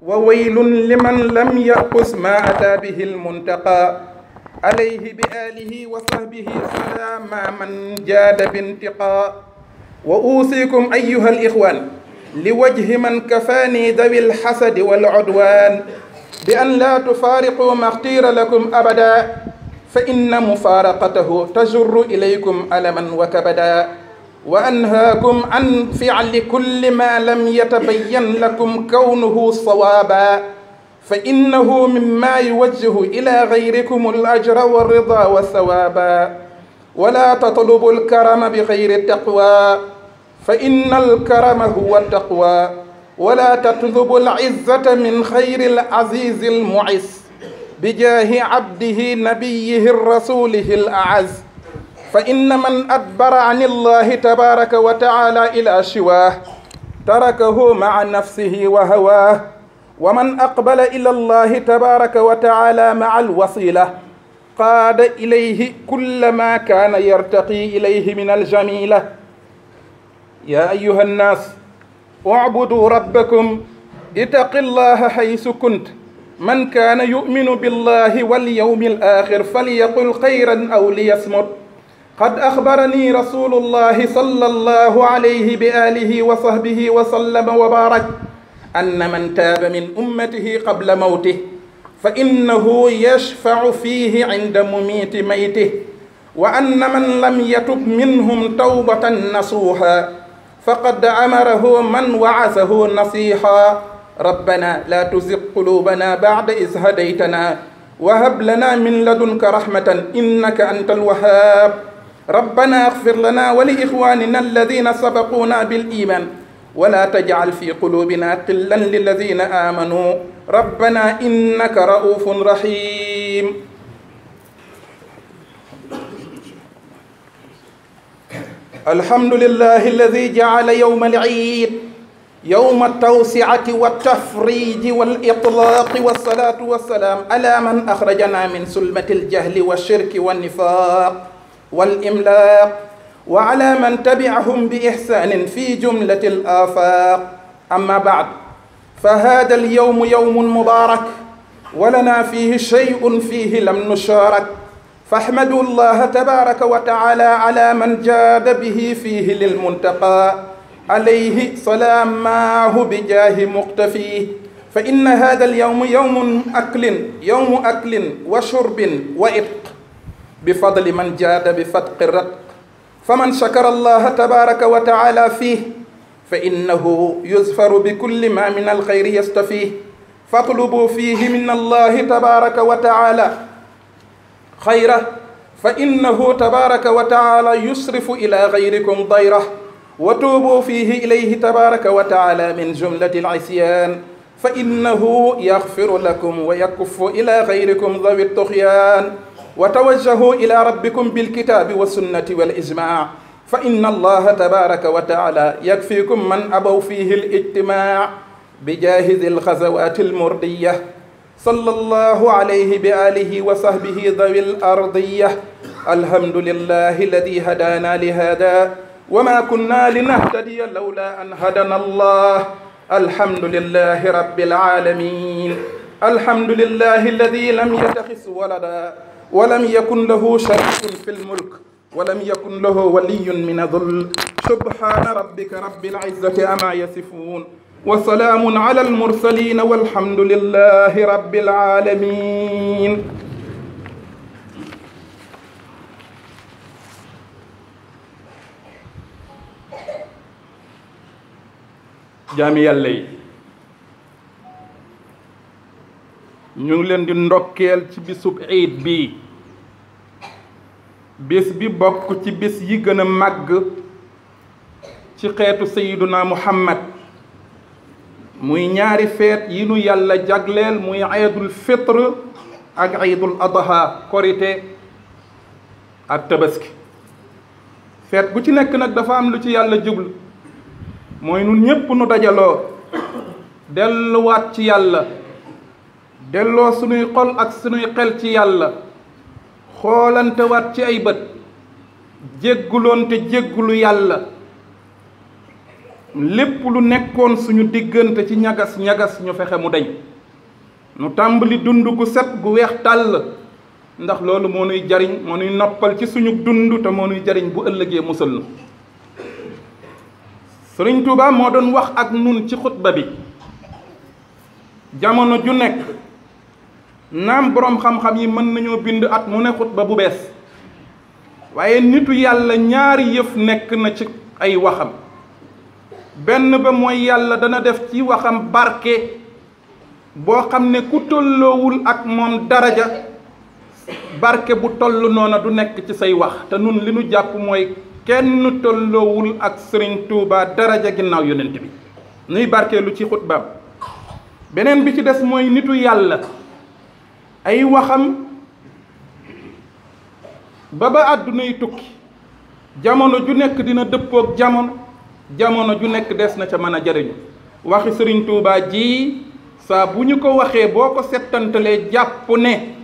وويل لمن لم يأخذ ما أتى به المنتقى عليه بآله وصحبه سلام من جاد بانتقاء. وأوصيكم أيها الإخوان لوجه من كفاني ذوي الحسد والعدوان بأن لا تفارقوا ما اختير لكم أبدا، فإن مفارقته تجر إليكم ألما وكبدا. وأنهاكم عن فعل كل ما لم يتبين لكم كونه صوابا، فإنه مما يوجه إلى غيركم الأجر والرضا والثوابا. ولا تطلبوا الكرم بغير التقوى، فإن الكرم هو التقوى. ولا تطلبوا العزة من خير العزيز المعز بجاه عبده نبيه رسوله الأعز. فإن من أدبر عن الله تبارك وتعالى إلى شواه تركه مع نفسه وهواه، ومن أقبل إلى الله تبارك وتعالى مع الوصيلة قاد إليه كل ما كان يرتقي إليه من الجميلة. يا أيها الناس اعبدوا ربكم، اتقوا الله حيث كنت. من كان يؤمن بالله واليوم الآخر فليقل خيرا أو ليصمت. قد أخبرني رسول الله صلى الله عليه بآله وصحبه وسلم وبارك أن من تاب من أمته قبل موته فإنه يشفع فيه عند مميت ميته، وأن من لم يتب منهم توبة نصوحا فقد أمره من وعظه نصيحا. ربنا لا تزغ قلوبنا بعد إذ هديتنا وهب لنا من لدنك رحمة إنك أنت الوهاب. ربنا اغفر لنا ولإخواننا الذين سبقونا بالإيمان ولا تجعل في قلوبنا غلا للذين آمنوا ربنا إنك رؤوف رحيم. الحمد لله الذي جعل يوم العيد يوم التوسعة والتفريج والإطلاق، والصلاة والسلام على من أخرجنا من سلمة الجهل والشرك والنفاق والإملاق، وعلى من تبعهم بإحسان في جملة الآفاق. أما بعد، فهذا اليوم يوم مبارك ولنا فيه شيء فيه لم نشارك، فاحمدوا الله تبارك وتعالى على من جاد به فيه للمنتقى عليه سلام معه بجاه مقتفيه. فإن هذا اليوم يوم أكل وشرب وإتق بفضل من جاد بفتق الرتق. فمن شكر الله تبارك وتعالى فيه فإنه يزفر بكل ما من الخير يستفيه. فاطلبوا فيه من الله تبارك وتعالى خيره، فإنه تبارك وتعالى يصرف إلى غيركم ضيره. وتوبوا فيه إليه تبارك وتعالى من جملة العصيان، فإنه يغفر لكم ويكف إلى غيركم ذوي الطغيان. وتوجهوا إلى ربكم بالكتاب والسنة والإجماع، فإن الله تبارك وتعالى يكفيكم من أبوا فيه الاجتماع بجاه ذي الغزوات المردية صلى الله عليه بآله وصحبه ذوي الأرضية. الحمد لله الذي هدانا لهذا وما كنا لنهتدي لولا أن هدانا الله. الحمد لله رب العالمين. الحمد لله الذي لم يتخذ ولدا ولم يكن له شريك في الملك ولم يكن له ولي من الذل. سبحان ربك رب العزة عما يصفون وسلام على المرسلين والحمد لله رب العالمين. jaami yàlla yi ñu ngi leen di ndokkeel ci bisub iid bii, bés bi bokk ci bés yi gën a màgg ci xeetu sayiduna muhammad, muy ñaari feet yi nu yàlla jagleel, muy iidul fitr ak iidul adha, korite ak tabaski. feet gu ci nekk nag dafa am lu ci yàlla jublu, mooy nun ñépp nu dajaloo delluwaat ci yàlla, delloo sunuy xol ak sunuy xel ci yàlla, xoolantewaat ci ay bët, jégguloon te jéggulu yàlla, lépp lu nekkoon suñu diggante ci ñagas-ñagas ñu fexe mu deñ nu tàmbali dund gu set gu weex tàll, ndax loolu moo nuy jariñ, moo nuy noppal ci suñu dund te moo nuy jariñ bu ëllëgee musal nu. Sëriñ Tuuba moo doon wax ak nun ci xutba bi jamono ju nekk. naam boroom xam-xam yi mën nañoo bind at mu ne xutba bu bees, waaye nitu yàlla ñaari yëf nekk na ci ay waxam. benn ba mooy yàlla dana def ci waxam barke boo xam ne ku tolloowul ak moom daraja barke bu toll noona du nekk ci say wax. te nun li nu jàpp mooy kenn tolloowul ak Sëriñ Tuuba daraja ginnaaw yonent bi, nuy barkeelu ci xutbaam. beneen bi ci des mooy nitu yàlla ay waxam ba àddunay tukki jamono ju nekk dina dëppook jamono ju nekk des na ca mën a jariñu. waxi Sëriñ Tuuba ji saa bu ñu ko waxee boo ko settantalee jàpp ne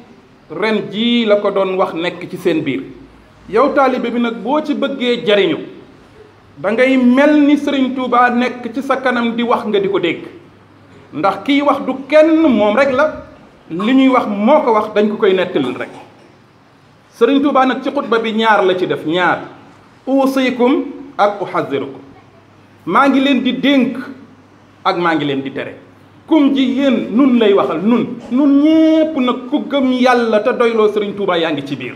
ren jii la ko doon wax nekk ci seen biir. yow taalibe bi nag boo ci bëggee jariñu da ngay mel ni Sëriñ Tuuba nekk ci sa kanam di wax nga di ko dégg, ndax kiy wax du kenn moom rek la, li ñuy wax moo ko wax, dañ ko koy nettalil rek. Sëriñ Tuuba nag ci xutba bi ñaar la ci def, ñaar: uusikum ak uxazirukum. maa ngi leen di dénk ak maa ngi leen di tere. kum ji yéen nun lay waxal, nun ñépp nag ku gëm yàlla te doyloo Sëriñ Tuuba yaa ngi ci biir.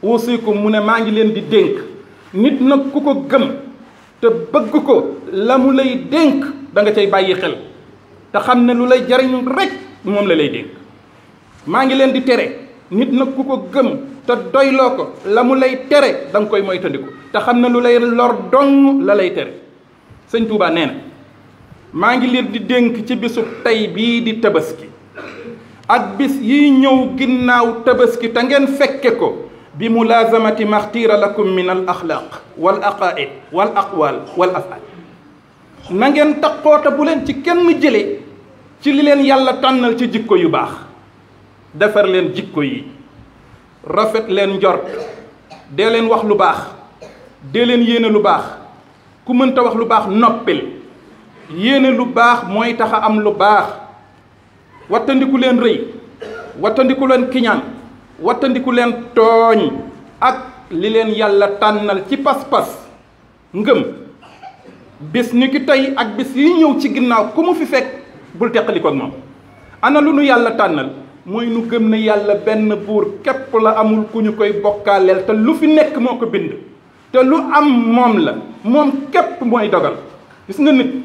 uusikum mu ne maa ngi leen di dénk. nit nag ku ko gëm te bëgg ko la mu lay dénk da nga cay bàyyi xel te xam ne lu lay jariñ rek moom la lay dénk. maa ngi leen di tere. nit nag ku ko gëm te doyloo ko la mu lay tere da nga koy moytandiku te xam ne lu lay lor dong la lay tere. Sëñ Tuuba nee na maa ngi leen di dénk ci bisu tey bii di tabaski ak bis yiy ñëw ginnaaw tabaski te ngeen fekke ko bi mulazamati maxtiira lakum min al axlaaq wal aqaid wal aqwal wal afaal. na ngeen taqoota bu leen ci kenn jële ci li leen yàlla tànnal ci jikko yu baax. defar leen jikko yi, rafet leen njort, dee leen wax lu baax, dee leen yéene lu baax. ku mënta wax lu baax noppil. yéene lu baax mooy tax a am lu baax. wattandiku leen rëy, wattandiku leen kiñaan, wattandiku leen tooñ ak li leen yàlla tànnal ci pas-pas ngëm. bis ni ki tey ak bis yi ñëw ci ginnaaw ku mu fi fekk bul teqaliko ak moom. ana lu nu yàlla tànnal mooy nu gëm ne yàlla benn buur képp la, amul ku ñu koy bokkaaleel, te lu fi nekk moo ko bind, te lu am moom la, moom képp mooy dogal. gis nga nit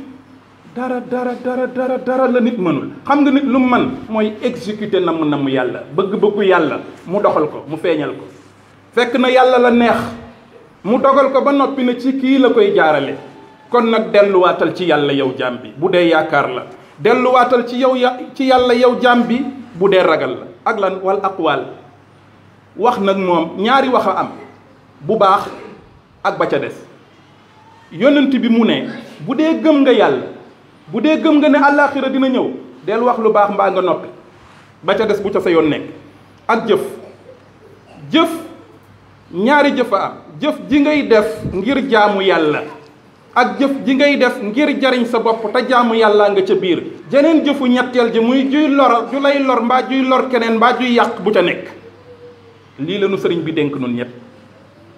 dara la nit mënul. xam nga nit lu man mooy exécuter namm yàlla, bëgg-bëggu yàlla mu doxal ko, mu feeñal ko. fekk na yàlla la neex mu dogal ko ba noppi na ci kii la koy jaarale. kon nag delluwaatal ci yàlla yow jaam bi bu dee yaakaar la, delluwaatal ci yàlla yow jaam bi bu dee ragal la. ak lan wal aqwaal. wax nag moom ñaari wax a am, bu baax ak ba ca des. yonent bi mu ne bu dee gëm nga yàlla, bu dee gëm nga ne àllaaxira dina ñëw, del wax lu baax mbaa nga noppi, ba ca des bu ca sa yoon nekk. ak jëf ñaari jëf a am: jëf ji ngay def ngir jaamu yàlla ak jëf ji ngay def ngir jariñ sa bopp te jaamu yàlla nga ca biir. jeneen jëfu ñetteel ji muy juy lor, ju lay lor mbaa juy lor keneen mbaa juy yàq bu ca nekk. lii la nu sëriñ bi dénk nun ñett.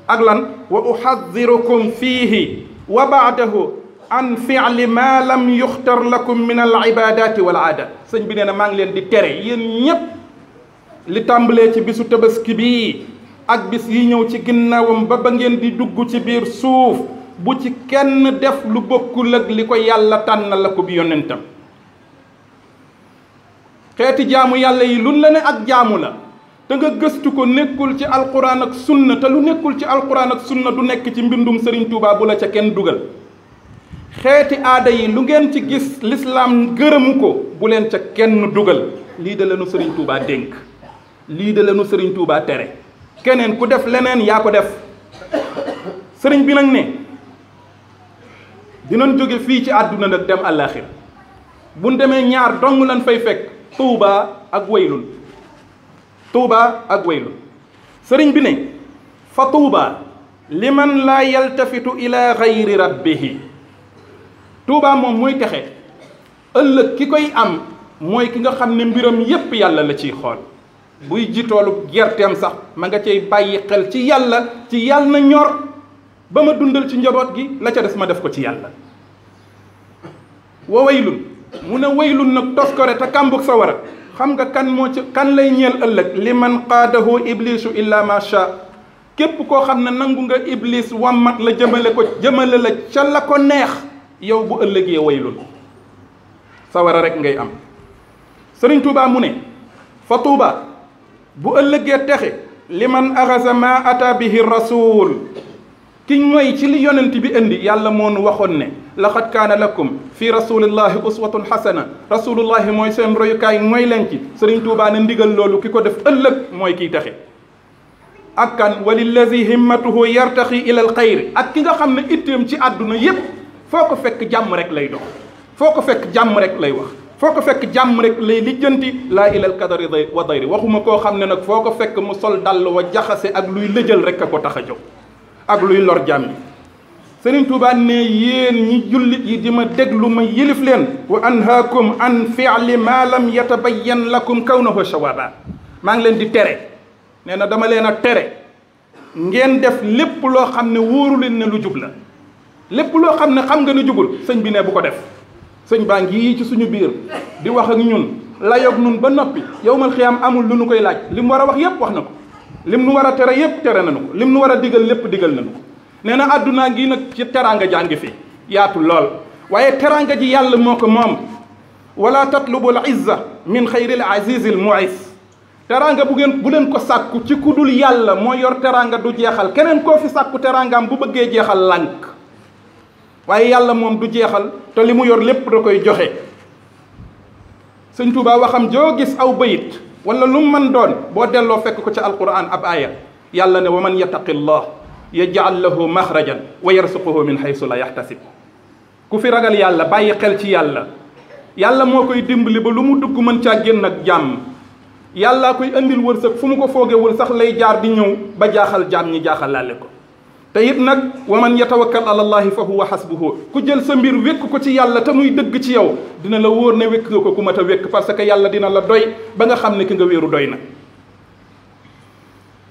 ak lan wa uxadirukum fiihi wa baadahu an fi'li ma lam yuxtar lakum min al ibadati wal aadat. sëñ bi nee na maa ngi leen di tere yéen ñépp li tàmbalee ci bisu tabaski bii ak bis yi ñëw ci ginnaawam ba ngeen di dugg ci biir suuf, bu ci kenn def lu bokkul ak li ko yàlla tànnal la ko bi yonentam. xeeti jaamu yàlla yi luñ la ne ak jaamu la te nga gëstu ko nekkul ci alquran ak sunna, te lu nekkul ci alquran ak sunna du nekk ci mbindum Sëriñ Tuubaa bu la ca kenn dugal. xeeti aada yi lu ngeen ci gis lislaam gërëmu ko bu leen ca kenn dugal. lii de lanu Sëriñ Tuubaa dénk, lii de lanu Sëriñ Tuubaa tere. keneen ku def leneen yaa ko def. sëriñ bi nag ne dinañ jóge fii ci àdduna nag dem àllaaxira. buñ demee ñaar dong lañ fay fekk: tuuba ak waylun. tuuba ak waylun. sëriñ bi ne fa tuuba liman laa yaltafitu ila gayri rabbihi Tuubaa moom mooy texe ëllëg ki koy am mooy ki nga xam ne mbiram yépp yàlla la ciy xool. buy ji toolu gerteem sax ma nga cay bàyyi xel ci yàlla na ñor ba ma dundal ci njaboot gi la ca des ma def ko ci yàlla. wa waylun mu ne waylun nag toskore te kàmbug sa war a xam nga kan lay ñeel ëllëg li man qaadahu iblisu illa ma sha képp koo xam ne nangu nga iblis wammat la jëmale la ca la ko neex yow bu ëllëgee waylun sa war a rek ngay am. Sëriñ Tuubaa mu ne fa Tuubaa bu ëllëgee texe li man axasa ma ata bihi rasul ki mooy ci li yonent bi indi yàlla moo nu waxoon ne laqad kaana lakum fi rasulillahi uswatun xasana rasulullahi mooy seen royukaay mooy leen ci. Sëriñ Tuubaa ne ndigal loolu ki ko def ëllëg mooy kiy texe. ak kan walillazi himmatuhu yartaxi ila al xayri ak ki nga xam ne itteem ci àdduna yépp foo ko fekk jàmm rek lay dox, foo ko fekk jàmm rek lay wax, foo ko fekk jàmm rek lay lijjanti laa ilal kadari wa dayri. waxuma koo xam ne nag foo ko fekk mu sol dàll wa jaxase ak luy lëjal rek a ko tax a jóg ak luy lor jàmm yi. Sëriñ Tuubaa ne yéen ñi jullit yi di ma déglu ma yilif leen wa anhaakum an fi'li ma lam yatabayyan lakum kawnahu shawaba maa ngi leen di tere, nee na dama leen a tere ngeen def lépp loo xam ne wóoru leen ne lu jub la. lépp loo xam ne xam nga ne jubul sëñ bi ne bu ko def. sëñ baa ngi ci suñu biir di wax ak ñun layoog nun ba noppi yawmal xiyaam amul lu nu koy laaj li mu war a wax yépp wax na ko, lim nu war a tere yépp tere nañu ko, lim nu war a digal lépp digal nañu ko. nee na àddunaa ngi nag ci teraanga jàngi fi yaatu lool waaye teraanga ji yàlla moo ko moom. wala tatlubu al izza min xayril azizil mu'is. teraanga bu leen ko sàkku ci ku dul yàlla moo yor teraanga du jeexal. keneen koo fi sàkku teraangaam bu bëggee jeexal lànk, waaye yàlla moom du jeexal te li mu yor lépp da koy joxe. Sëñ Tuubaa waxam joo gis aw bayit wala lu mën doon boo delloo fekk ko ci alquran ab aaya. yàlla ne wa man yattaqillah yaj'al lahu maxrajan wa yarsuquhu min haysu la yaxtasib. ku fi ragal yàlla bàyyi xel ci yàlla, yàlla moo koy dimbali ba lu mu dugg mën caa génn ak jàmm. yàllaa koy andil wërsëg fu mu ko foogewul sax lay jaar di ñëw ba jaaxal jaam ñi jaaxalaale ko. te it nag wa man yatawakkal ala allahi fa huwa hasbuhu ku jël sa mbir wékk ko ci yàlla te muy dëgg ci yow dina la wóor ne wékk nga ko ku mat a wékk parce que yàlla dina la doy ba nga xam ne ki nga wéeru doy na.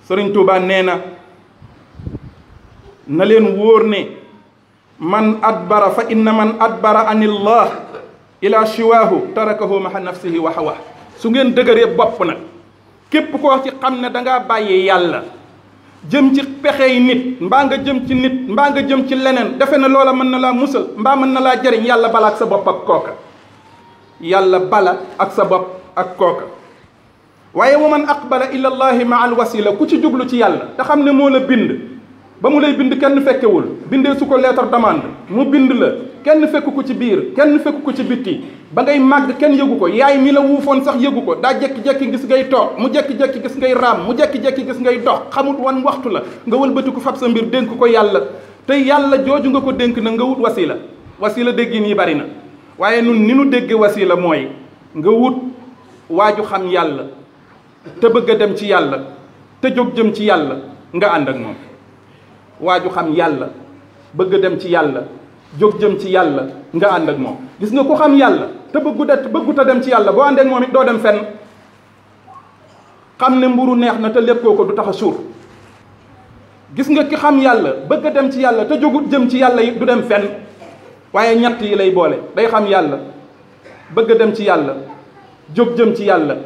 Sëriñ Tuubaa nee na leen wóor ne man adbara fa inna man adbara anillah ila shiwaahu tarakahu maha nafsihi wa hawa. su ngeen dëgëree bopp nag képp koo ci xam ne dangaa bàyyi yàlla jëm ci pexey nit mbaa nga jëm ci nit mbaa nga jëm ci leneen defe na loola mën na laa musal mbaa mën na laa jariñ yàlla bala ak sa bopp ak kooka. yàlla bala ak sa bopp ak kooka. waaye wa man aqbala ila allahi ma al wasila ku ci jublu ci yàlla te xam ne moo la bind ba mu lay bind kenn fekkewul bindee su ko lettre demande mu bind la kenn fekk ko ci biir kenn fekk ko ci bitti ba ngay màgg kenn yëgu ko yaay mi la wuufoon sax yëgu ko daa jekki-jekki gis ngay toog mu jekki-jekki gis ngay raam mu jekki-jekki gis ngay dox xamut wan waxtu la nga wëlbati ko fab sa mbir dénk ko yàlla te yàlla jooju nga ko dénk na nga wut wasila déggin yi bari na waaye nun ni nu dégge wasila mooy nga wut waaju xam yàlla te bëgg a dem ci yàlla te jóg jëm ci yàlla nga ànd ak moom. waaju xam yàlla bëgg a dem ci yàlla jóg jëm ci yàlla nga ànd ak moom. gis nga ku xam yàlla te bëggut a dem ci yàlla boo ànd ak moom it doo dem fenn. xam ne mburu neex na te lekkoo ko du tax a suur. gis nga ki xam yàlla bëgg a dem ci yàlla te jógut jëm ci yàlla it du dem fenn waaye ñett yi lay boole day xam yàlla bëgg a dem ci yàlla jóg jëm ci yàlla.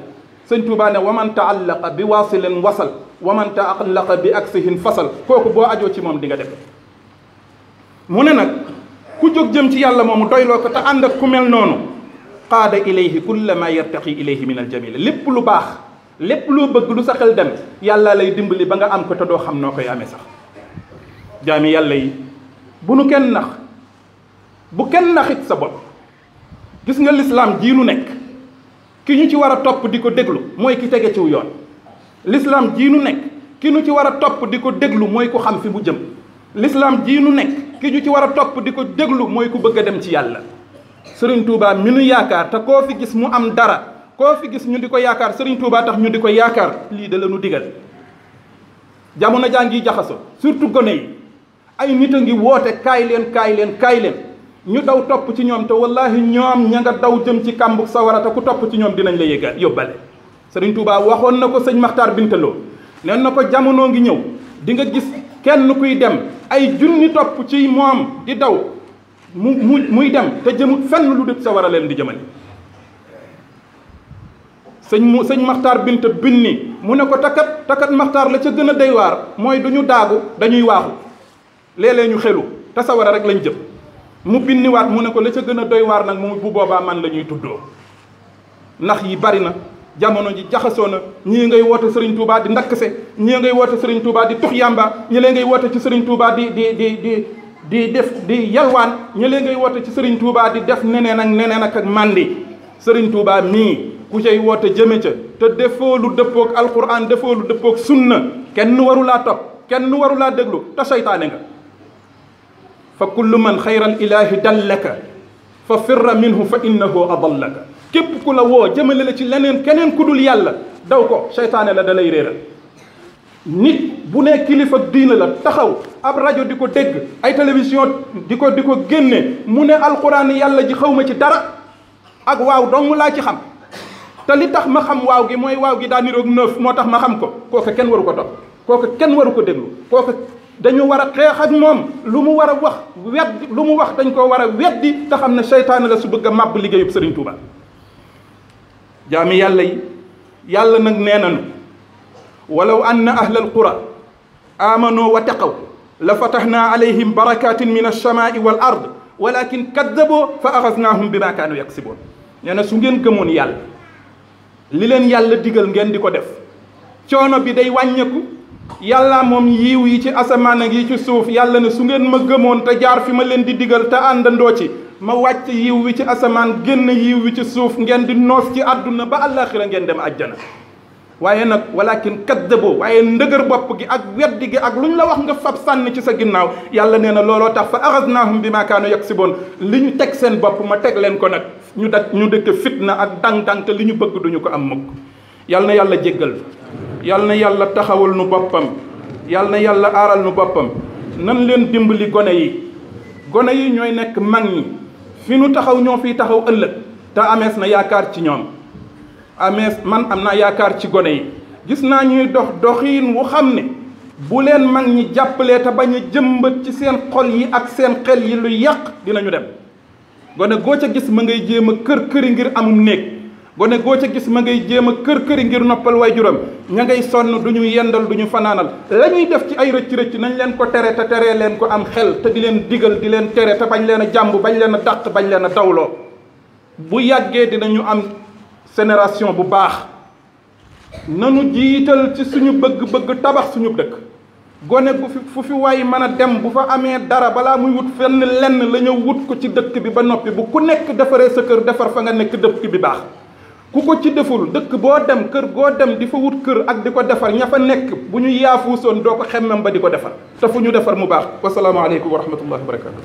Sëñ Tuubaa ne waman taallaqa bi waasilin wasal waman taallaqa bi aksihin fasal kooku boo ajoo ci moom di nga dem. mu ne nag ku jóg jëm ci yàlla moomu doyloo ko te ànd ak ku mel noonu qaada ilayhi kulla ma yartaqi ilayhi min aljamil lépp lu baax lépp loo bëgg lu sa xel dem yàlla lay dimbali ba nga am ko te doo xam noo koy amee sax. jaami yàlla yi bu nu kenn nax bu kenn naxit sa bopp. gis nga lislaam jii nu nekk ki ñu ci war a topp di ko déglu mooy ki tege ciw yoon. l'islam jii nu nekk ki ñu ci war a topp di ko déglu mooy ku xam fi mu jëm. l'islam jii nu nekk ki ñu ci war a topp di ko déglu mooy ku bëgg a dem ci yàlla. Sëriñ Tuubaa mi nu yaakaar te koo fi gis mu am dara koo fi gis ñu di ko yaakaar Sëriñ Tuubaa tax ñu di ko yaakaar lii da la nu digal. jamono jaa ngi jaxaso surtout gone yi ay nit a ngi woote kaay leen ñu daw topp ci ñoom te wallahi ñoom ña nga daw jëm ci kàmbu sawara te ku topp ci ñoom dinañ la yóbbale. Sëriñ Tuubaa waxoon na ko sëñ Maxtaar Bintaloo neen na ko jamono ngi ñëw di nga gis kenn kuy dem ay junni topp ci moom di daw muy dem te jëmut fenn lu dëkk sawara leen di jëmale. sëñ Maxtaar Binta binni mu ne ko takat Maxtaar la ca gën a doy waar mooy du ñu daagu dañuy waaxu léeg-léeg ñu xelu te sawara rek lañ jëm. mu binniwaat mu ne ko la ca gën a doy waar nag moom bu boobaa man la ñuy tuddoo. ndax yi bari na jamono ji jaxasoo na ñii ngay woote Serigne Touba di ndakkse ñii ngay woote Serigne Touba di tux yàmba ñi lee ngay woote ci Serigne Touba di def di yalwaan ñi lee ngay woote ci Serigne Touba di def neneen ak mandi. Serigne Touba mii ku cay woote jëme ca te defoo lu dëppoog alquran defoo lu dëppoog sunna kenn waru laa topp kenn waru laa déglu te seytaane nga. fa kullu man xayral ilaahi dallaka fa firra minhu fa innahu adallaka. képp ku la woo jëmale la ci leneen keneen ku dul yàlla daw ko seytaane la da lay réeral. nit bu ne kilifa diina la taxaw ab rajo di ko dégg ay télévision di ko génne mu ne alquran yàlla ji xaw ma ci dara ak waaw dong laa ci xam te li tax ma xam waaw gi mooy waaw gi daa niroog 9 moo tax ma xam ko kooku kenn waru ko topp kooku kenn waru ko déglu kooku dañu war a xeex ak moom lu mu war a wax weddi lu mu wax dañ koo war a weddi te xam ne seytaane la su bëgg a màbb liggéeyub Serigne Touba. jaami yàlla yi yàlla nag nee nañu walaw anna ahlal qura amanu wa taqaw la fatahnaa alayhim barakatin min alsamaai wal ard walakin kaddaboo fa axasnaahum bima kaanu yaksiboon. nee na su ngeen gëmoon yàlla li leen yàlla digal ngeen di ko def coono bi day wàññeeku. yàlla moom yiiw yi ci asamaan ak yi ci suuf yàlla ne su ngeen ma gëmoon te jaar fi ma leen di digal te àndandoo ci ma wàcc yiiw wi ci asamaan génn yiiw wi ci suuf ngeen di noos ci àdduna ba àllaaxira ngeen dem àjjana. waaye nag walakin kaddaboo waaye ndëgër bopp gi ak weddi gi ak lu ñu la wax nga fab sànni ci sa ginnaaw yàlla nee na looloo tax fa axasnaahum bimaa kaanu yaksiboon li ñu teg seen bopp ma teg leen ko nag ñu dëkk fitna ak dang-dang te li ñu bëgg duñu ko am mukk. yàlla na yàlla jéggal yàlla na yàlla taxawal nu boppam yàlla na yàlla aaral nu boppam nan leen dimbali gone yi ñooy nekk mag ñi fi nu taxaw ñoo fiy taxaw ëllëg te amees na yaakaar ci ñoom man am naa yaakaar ci gone yi. gis naa ñuy doxiin wu xam ne bu leen mag ñi jàppalee te bañ a jëmbat ci seen xol yi ak seen xel yi lu yàq dinañu dem. gone goo ca gis ma ngay jéem a kër-këri ngir amum néeg gone goo ca gis ma ngay jéem a kër-këri ngir noppal waajuram ña ngay sonn du ñu yendal du ñu fanaanal la ñuy def ci ay rëcc-rëcc nañ leen ko tere te teree leen ko am xel te di leen digal di leen tere te bañ leen a jàmb bañ leen a dàq bañ leen a dawloo. bu yàggee dinañu am génération bu baax. nanu jiital ci suñu bëgg-bëgg tabax suñu dëkk. gone fu fi waay mën a dem bu fa amee dara balaa muy wut fenn lenn la ñëw wut ko ci dëkk bi ba noppi bu ku nekk defaree sa kër defar fa nga nekk dëkk bi baax. ku ko ci deful dëkk boo dem kër goo dem di fa wut kër ak di ko defar ña fa nekk bu ñu yaafuusoon doo ko xemmem ba di ko defar te fu ñu defar mu baax. wasalaamaaleykum wa rahmatullahi wa barakatu.